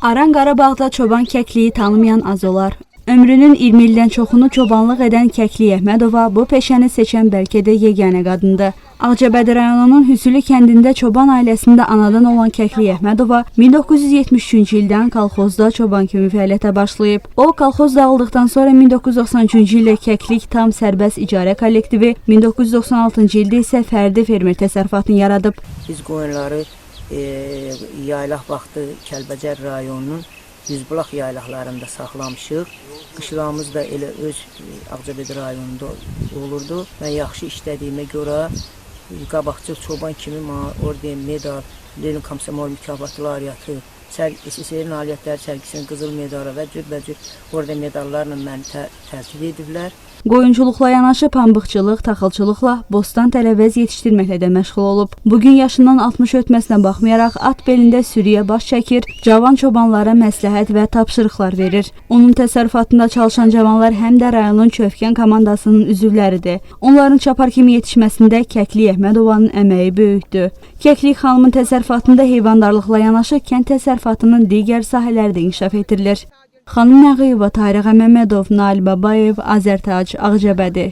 Aran Qarabağda çoban kəkliyi tanımayan az olar. Ömrünün 20 ildən çoxunu çobanlıq edən Kəklik Əhmədova bu peşəni seçən bəlkə də yeganə qadındır. Ağcabədi rayonunun Hüsülü kəndində çoban ailəsində anadan olan Kəklik Əhmədova 1973-cü ildən kolxozda çoban kimi fəaliyyətə başlayıb. O, kolxoz dağıldıqdan sonra 1993-cü ildə Kəklik tam sərbəst icarə kollektivi, 1996-cı ildə isə fərdi fermer təsərrüfatını yaradıb. Biz qoyunları yaylaq vaxtı Kəlbəcər rayonunun Yüzbulaq yaylaqlarında saxlamışıq. Qışlağımız da elə öz Ağcabədi rayonunda olurdu. Mən yaxşı işlədiyimə görə qabaqcıl çoban kimi mənə orden, medal, Lenin Komsomol mükafatı laureatı, SSR Nailiyyətləri sərgisinin qızıl medalı və cürbəcür orden medallarla məni təltif ediblər. Qoyunçuluqla yanaşı pambıqçılıq, taxılçılıqla, bostan tərəvəz yetişdirməklə də məşğul olub. Bugün yaşından 60 ötməsinə baxmayaraq at belində sürüyə baş çəkir, cavan çobanlara məsləhət və tapşırıqlar verir. Onun təsərrüfatında çalışan cavanlar həm də rayonun Çövkən komandasının üzvləridir. Onların çapar kimi yetişməsində Kəklik Əhmədovanın əməyi böyükdür. Kəklik xanımın təsərrüfatında heyvandarlıqla yanaşı kənd təsərrüfatının digər sahələri də inkişaf etdirilir. Xanım Nağıyeva, Tariq Məmmədov, Nail Babayev, Azərtac, Ağcabədi.